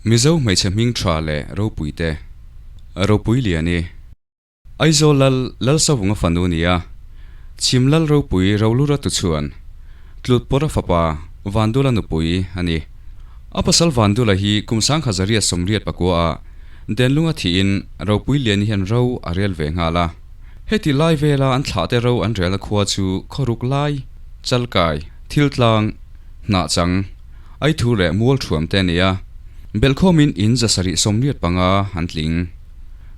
Mizo hmeichhe hming tha leh ropui te, Ropui Liani, Aizawl Lal Lalsavunga fanu nia, Chhim Lal Ropui Rolura Tuchhuan, Tlutpawrha fapa Vandula nupui a ni. A pasal Vandula hi kum 1984 ah Denlunga thihin Ropui Liani hian ro a rel ve nghal a. Heti lai vela an thlahte ro an relna khua chu Khawruk lai, Chalkai, Thiltlang, Hnahchang, Aithu leh Mualthuam te a ni a, belhkhawmin in 785 an tling.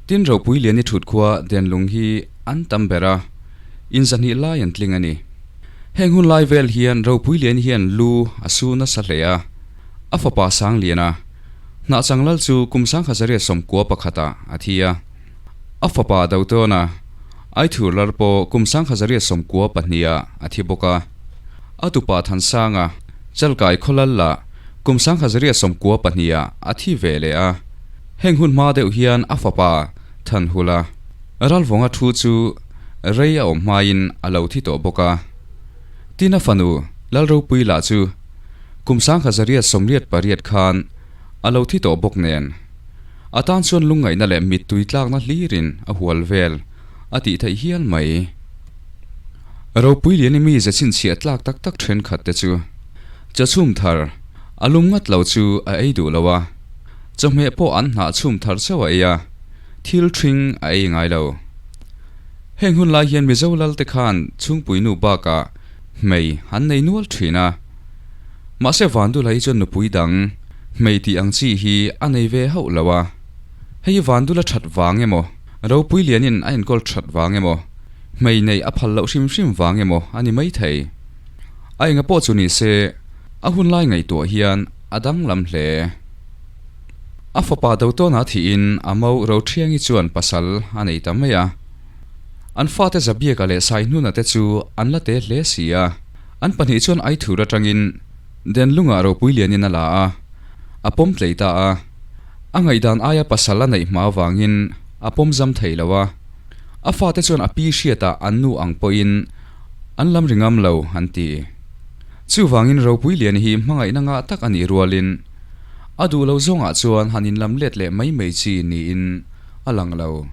Tin Ropui Liani thut khua Denlung hi an tam ber a, in 200 lai an tling a ni. Heng hun lai vel hian Ropui Liani hian lu a su nasa hle a, a fapa Sanglian a, Hnahchang lal chu kum 1991 ah a thi a, a fapa Dotawna, Aithur lal pawh kum 1992 ah a thi bawk a. A tupa Thansanga, Chalkai khawlal lah kum 1992 ah a thi ve leh a. Heng hun hma deuh hian a fapa Thanhula, Ralvawnga thu chu rei a awm hmain a lo thi tawh bawk a. Tin a fanu Lalropui lah chu kum 1988 khan a lo thi tawh bawk nen. A tan chuan lungngaihna leh mittui tlakna hlirin a hual vel a tih theih hial mai. Ropui lian i mi ze chhinchhiah tlak tak tak thenkhat te chu chaw chhum thar a lum ngat lo chu a ei duh lo a, chawhmeh pawh an hnah chhum thar chauh a ei a, thil thring a ei ngai lo. Heng hun lai hian Mizo lal te khan chhungpui nu bakah hmei an nei nual thin a, mahse Vandula hi chuan nupui dang hmei tih ang chi hi a nei ve hauh lo a, hei hi Vandula that vang emaw Ropui lianin a enkawl that vang emaw Hmei neih a phal loh hrim hrim vang emaw a ni maithei. A enga pawh chu ni se, a hun lai ngaihtuah hian a danglam hle. A fapa Dotawna thihin a mo Rothiangi chuan pasal a nei ta mai a. An fate Zabiaka leh Saihnuna te chu an la te hle si a. An pahnih chuan Aithur atangin Denlunga ropui lianin a la a, a pawm tlei ta a. A ngaihdan aia pasal a neih hma avangin a pawm zam thei lo a. A fate chuan a pi hriatah an nu ang pawhin an lam ri ngam lo an ti. Chuvangin Ropui Lian hi hmangaihna ngah tak a nih rualin a duh lo zawngah chuan han inlam let leh mai mai chi niin a lang lo.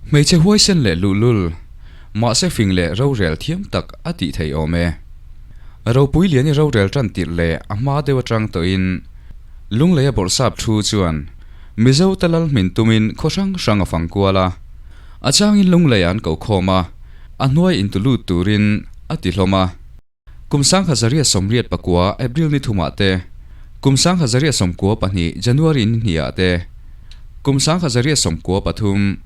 Hmeichhe huaisen leh luhlul, mahse fing leh rorel thiam tak a tih theih awm e. Ropui Lian i rorel tan tirh leh a hma deuh atang tawhin Lungleia bawrhsap thu chuan Mizo te lal hmin tumin khaw hrang hrang a fang kual a, a changin lunglei an ko khawm a, a hnuai intu lut turin a ti hlawm a. Kum 1989 April ni thumah te, kum 1992 January ni hnihah te, kum 1993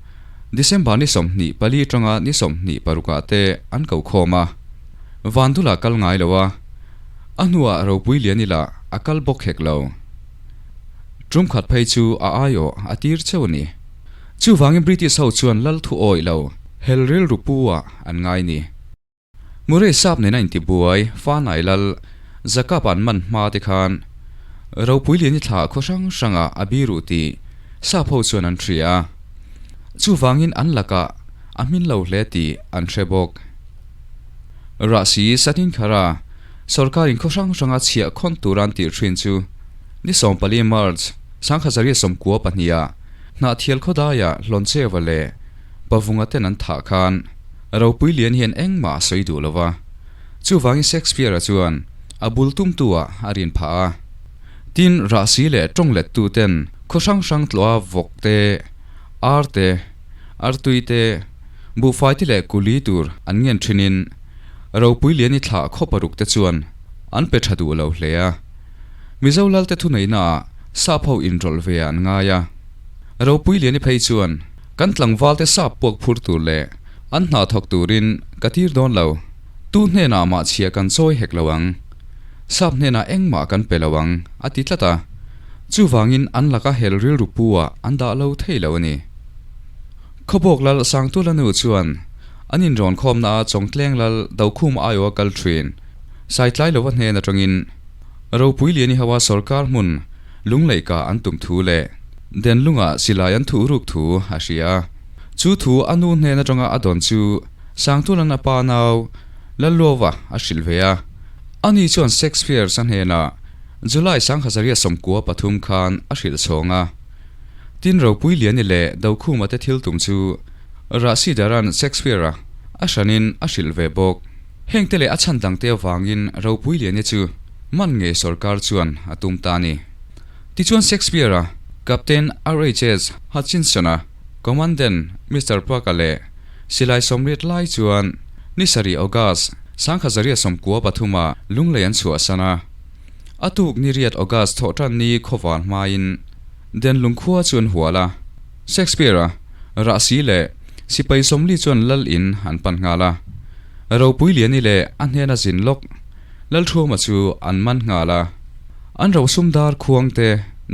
December ni 24 atanga ni 26 ah te an ko khawm a. Vandula kal ngai lo a, a hnuah Ropui Liani lah a kal bawk hek lo. Tum khat phei chu a aiawh a tir cheu a ni. Chuvangin British ho chuan lal thu awih lo, hel rilru pu ah an ngai ni. Murray sap nena intibuai, Fanai lal, Zakap an man hma te khan Ropui Liani thla khaw hrang hrangah a biru tih sap ho chuan an hria a. Chuvangin an lakah a hmin lo hle tih an hre bawk. Rahsi Satinkhara Sorkarin khaw hrang hranga chhiah khawn tura an tirh thin chu ni 14 March, 1992 ah Hnahthial khawdaia Hlawncheva leh Pavunga ten an thah khan Ropui Lian hian engmah a sawi duh lo va. Chuvangin Shakespeare-a chuan a bul tumtu ah a rin phah a. Tin, rahsi leh tawng lettu ten khaw hrang hrang tlawha vawk te, ar te, artui te, buhfai te leh kuli tur an ngen thinin Ropui Liani thlah khaw paruk te chuan an pe tha duh lo hle a. Mizo Lalte thuneihna ah sap ho inrawlh ve ah an ngai a. Ropui Liani phei chuan kan tlangval te sap puak phur tur leh an hna thawk turin ka tir dawn lo. Tu hnenah mah chhia kan chawi hek lo ang. Sap hnenah engmah kan pe lo ang a ti tlat a. Chuvangin an laka hel rilru pu ah an dah lo thei lo a ni. Khawbawk Lal Sangtula nu chuan An inrawn khawmna a Chawngtleng lal Dokhum aiawh a kal thin. Saitlai lova hnen atangin Ropui Liani hoa sawrkar hmun Lungleika an tum thu leh Denlunga silai an thuh ruk thu a hria a. Chu thu a nu hnen atanga a dawn chu Sangtulan a pa nau Lalluova a hrilh ve a. Ani chuan Shakespeare-a hnenah. July 1993 khan a hrilh chhawng a. Tin Ropuiliani leh Dokhuma te thil tum chu Rahsidara'n Shakespeare-a a hranin a hrilh ve bawk. Hengte leh a chhan dangte avangin Ropuiliani chu man ngei sorkar chuan a tum ta a ni. Tichuan Shakespeare-a Captain RHS Hutchinson-a Commandant Mister Park-a leh silai 80 lai chuan ni sarih August 1993 ah Lunglei an chhuahsan a. A tuk ni riat August thawhtan ni khawvar hmain Denlung khua chu an hual a. Shakespeare-a rahsi leh sipai 40 chuan lal in an pan nghal a. Ropuiliani leh a hnena zin lawk Lalthuama chu an man nghal a. An rosum dar khuang te,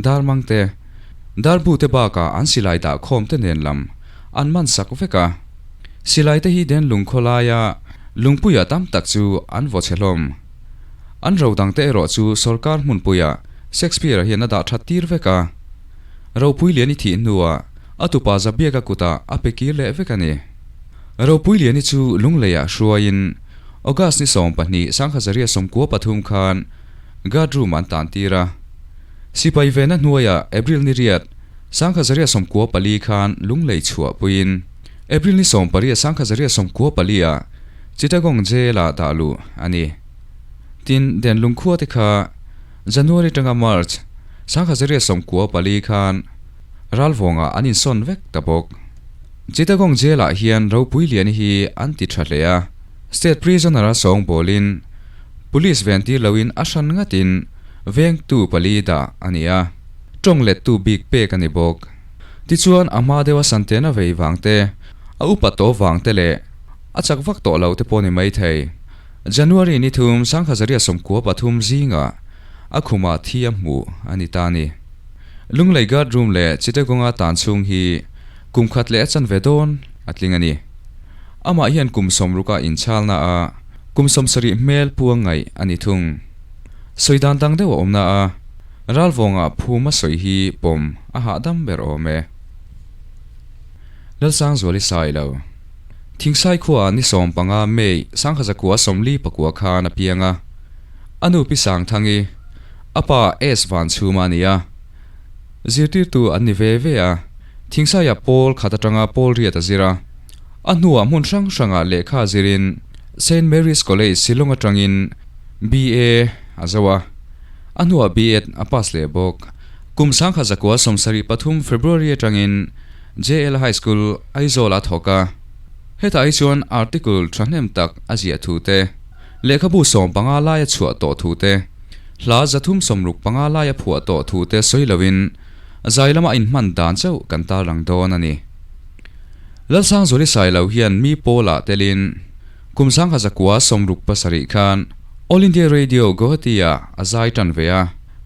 dar mang te, dar bu te bakah an silai dah khawm te nen lam an man sak vek a. Silai te hi Denlung khawlaia lungpuia tam tak chu an vaw chhe hlawm. An ro dangte erawh chu sawrkar hmunpuiah Shakespeare-a hian a dah that tir vek a. Ropuiliani thih hnuah a tupa Zabiaka kutah a pe kir leh vek a ni. Ropuiliani chu Lungleiah hruaiin August ni 12 1993 khan guard room an tan tir a. Sipai vena hnuaiah April ni riat 1994 khan Lunglei chhuah puiin April ni 18 1994 ah Chittagong Jail-ah dah luh a ni. Tin, Denlung khua te kha January tanga March 1994 khan ralvawngah an insawn vek ta bawk. Chittagong Jail-ah hian Ropuiliani hi an ti tha hle a, State Prisoner-a sawngbawlin Police ven tir loin a hran ngatin vengtu pali dah a ni a, tawng lettu bik pek a ni bawk. Tichuan, a hma deuha Santena vei vang te, a upa tawh vang te leh a chak vak tawh lo te pawh ni mai thei. January ni thum 1993 zingah a khumah thi a hmuh a ni ta a ni. Lunglei Guard Room leh Chittagong-a tan chhung hi kum khat leh a chanve dawn a tling a ni. Amah hian kum 60 a inchalna a kum 70 hmel puang ngaih a ni thung. Sawi dan dang deuh a awmna a ralvawngah phum a sawi hi pawm a hahdam ber awm e. Lalsangzuali Sailo. Thingsai khuaah ni 15 May 1949 khan a piang a. A nu Pi Sangthangi, a pa S Vanchhuma a ni a. Zirtirtu an ni ve ve a. Thingsaiah pawl khat atanga pawl riat a zir a. A hnuah hmun hrang hrangah lehkha zirin Saint Mary's College Shillong atangin BA a zo a. A hnuah B.Ed a pass leh bawk. Kum 1973 February atangin JL High School, Aizawl a thawk a. Hetah hi chuan article thahnem tak a ziah thu te, lehkhabu 15 lai a chhuah tawh thu te, hla 365 lai a phuah tawh thu te sawi loin zai lama inhman dan chauh kan tarlang dawn a ni. Lalsangzuali Sailo hian mi pawlah telin kum 1967 khan All India Radio Guwahati-ah a zai tan ve a,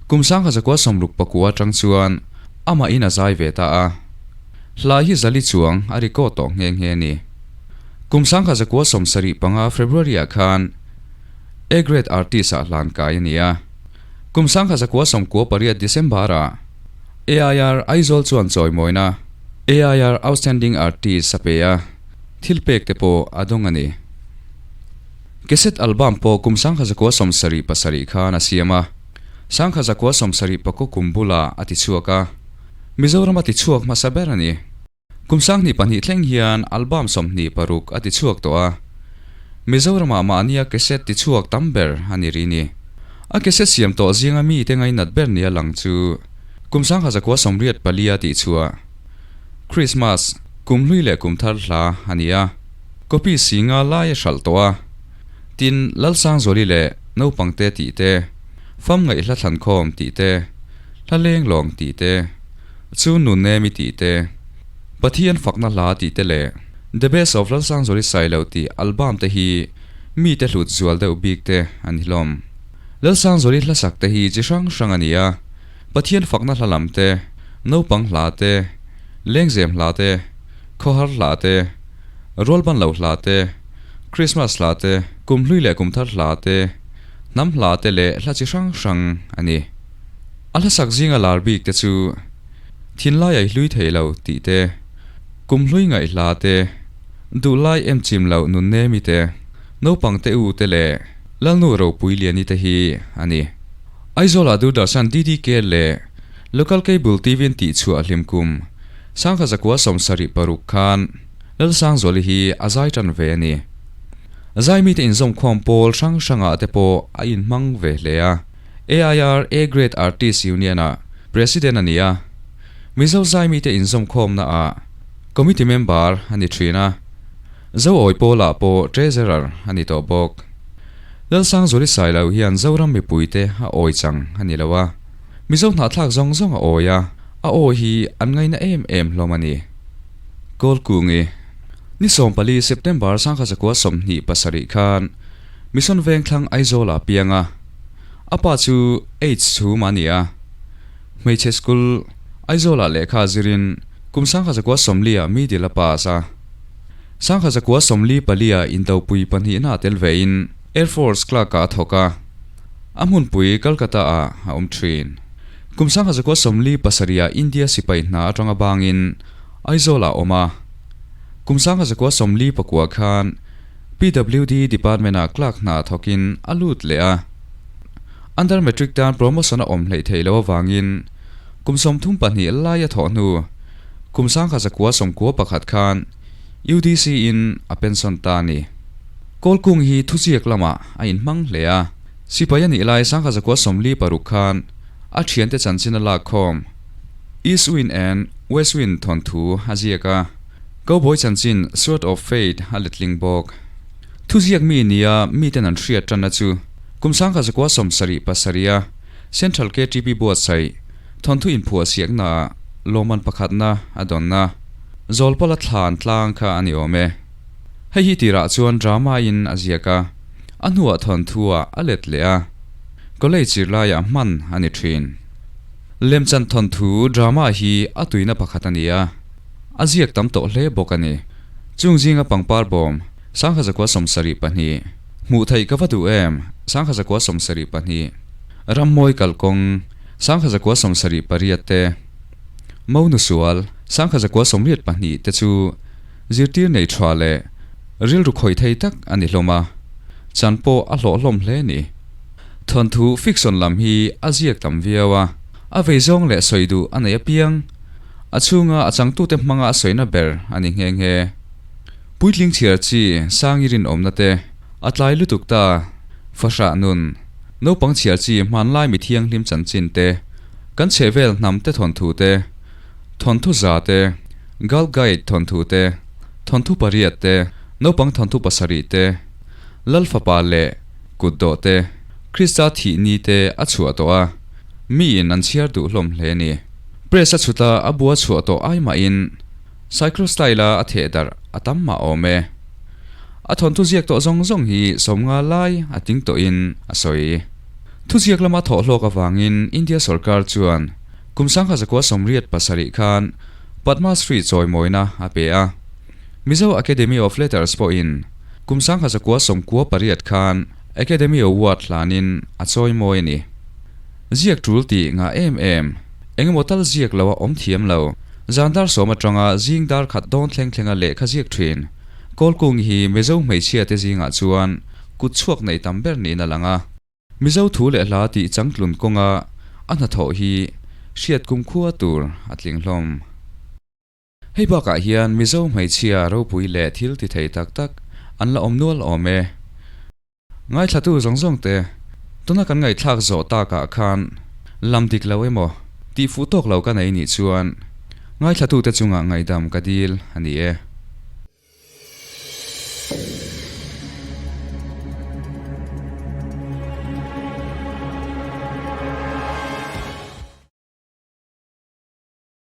kum 1969 atang chuan amahin a zai ve ta a. Hla hi zali chuang a record tawh nghe nghe a ni. Kum 1975 February-ah khan A Grade Artist-ah hlan kai a ni a. Kum 1998 December-ah AIR Aizawl chuan chawimawina AIR Outstanding Artist a pe a, thil pek te pawh a dawng a ni. Cassette album pawh kum 1977 khan a siam a, 1974 kum bulah a tichhuak a. Mizoram a tichhuak hmasa ber a ni. Kum 2002 thleng hian album 26 a tichhuak tawh a. Mizoramah mahnia cassette tichhuak tam ber a ni ri ni. A cassette siam tawh zinga mite ngainat ber nia lang chu kum 1984 a tihchhuah Christmas, kum hlui leh kum thar hla a ni a. Copy singa lai a hralh tawh a. Tin, Lalsangzuali leh Naupangte tih te, Fam ngaih hla thlankhawm tih te, Hla leng lawng tih te, Chu nu nemi tih te, Pathian fakna hla tih te leh The Best of Lalsangzuali Sailo tih album te hi mite hlut zual deuh bik te a ni hlawm. Lalsangzuali hlasak te hi chi hrang hrang a ni a, Pathian fakna hla lam te, naupang hla te, lengzem hla te, khawhar hla te, rualban lo hla te, Christmas hla te, kum hlui leh kum thar hla te, hnam hla te leh hla chi hrang hrang a ni. A hlasak zinga lar bik te chu Thinlai ai hlui thei lo tih te, kum hlui ngaih hla te, duhlai em chim loh nun nemi te, naupang te u te leh Lalnu Ropui Liani te hi a ni. Aizawlah Doordarshan DDK leh Local Cable TV an tihchhuah hlim kum 1976 khan Lalsangzuali hi a zai tan ve a ni. Zaimite inzawmkhawm pawl hrang hrangah te pawh a inhmang ve hle a. AIR A Grade Artist Union-ah President a ni a. Mizo zaimite inzawmkhawmna ah Committee member a ni thin a. Zoawi pawlah pawh Treasurer a ni tawh bawk. Lalsangzuali Sailo hian Zoram mipuite a awi chang a ni lo a. Mizo hnahthlak zawng zawng a awi a, a aw hi an ngaina em em hlawm a ni. Kawlkungi, Ni 14 September 1927 khan Mission Vengthlang Aizawlah piang a, a pa chu AIDS chhum a ni a. Hmeichhe school Aizawlah lehkha zirin kum 1940 ah middle a pass a. 1944 ah indopui pahnihna tel vein Air Force clerk ah a thawk a, a hmunpui Calcutta ah a awm thin. Kum 1947 ah India sipai hna atanga bangin Aizawl ah a awm a. Kum 1949 khan PWD Department ah clerk hna thawkin a lut leh a. Under Matric tan promotion a awm hleih theih loh avangin kum 32 lai a thawh hnu kum 1991 khan UDC in a pension ta a ni. Kawlkung hi thuziak lamah a inhmang hle a, sipai a nih lai 1946 khan a thiante chanchin a lakkhawm East Wind and West Wind thawnthu a ziak a, Cowboy chanchin Sword of Fate a letling bawk. Thuziak mi nia miten an hriat tanna chu kum 1977 a Central KTP buatsaih thawnthu inphuah siaknaah lawmman pakhatna a dawnna Zawlpala thlan tlang kha a ni awm e. Hei hi tirah chuan drama in a ziak a, a hnuah thawnthu ah a let leh a, college zirlaiah hman a ni thin. Lemchan thawnthu drama hi a tuina pakhat a ni a, a ziak tam tawh hle bawk a ni. Chung zinga pangpar bawm 1972, hmuh theih ka va duh em 1972, rammawi kalkawng 1978 te, Monu sual 1982 te chu zirtir nei tha leh rilru khawih thei tak a ni hlawm a, chan pawh a hlawh hlawm hle ni. Thawnthu fiction lam hi a ziak tam viau a, a vei zawng leh sawi duh a nei apiang. A chhunga a changtute hmanga a sawina ber a ni nghe nghe. Puitling chhiar chi Sangi rinawmna te a tlai lutuk ta, fahrah nun, naupang chhiar chi hmanlai mi thianghlim chanchin te, kan chhehvel hnam te thawnthu te, thawnthu za te, Girl Guide thawnthu te, thawnthu pariat te, naupang thawnthu pasarih te, Lal fapa leh kutdawh te, Krista thih ni te a chhuah tawh a, miin an chhiar duh hlawm hle a ni. Press a chhut a, a bua chhuah tawh ai mahin cyclostyle a a theh darh a tam mah awm e. A thawnthu ziak tawh zawng zawng hi sawmnga lai a tling tawhin a sawi. Thuziak lama thawh hlawk avangin India sorkar chuan kum 1987 khan Padma Shri chawimawina a pe a. Mizo Academy of Letters pawhin kum 1998 khan Academy Award hlanin a chawimawi a ni. Ziak tul tih ngah em em, engemaw tal ziak lo a awm thiam lo. Zan dar sawm atanga zing dar khat dawn thleng thlenga lehkha ziak thin. Kawlkung hi Mizo hmeichhia te zingah chuan kut chhuak nei tam ber niin a lang a. Mizo thu leh hla tih changtlun kawnga a hnathawh hi hriat kumkhua tur a tling hlawm. Hei bakah hian Mizo hmeichhia ropui leh thil ti thei tak tak an la awm nual awm e. Ngaithlatu zawng zawng te, tuna kan ngaihthlak zawh takah khan lam dik lo emaw tih fuh tawk lo ka nei nih chuan ngaithlatute chungah ngaihdam ka dil a ni e.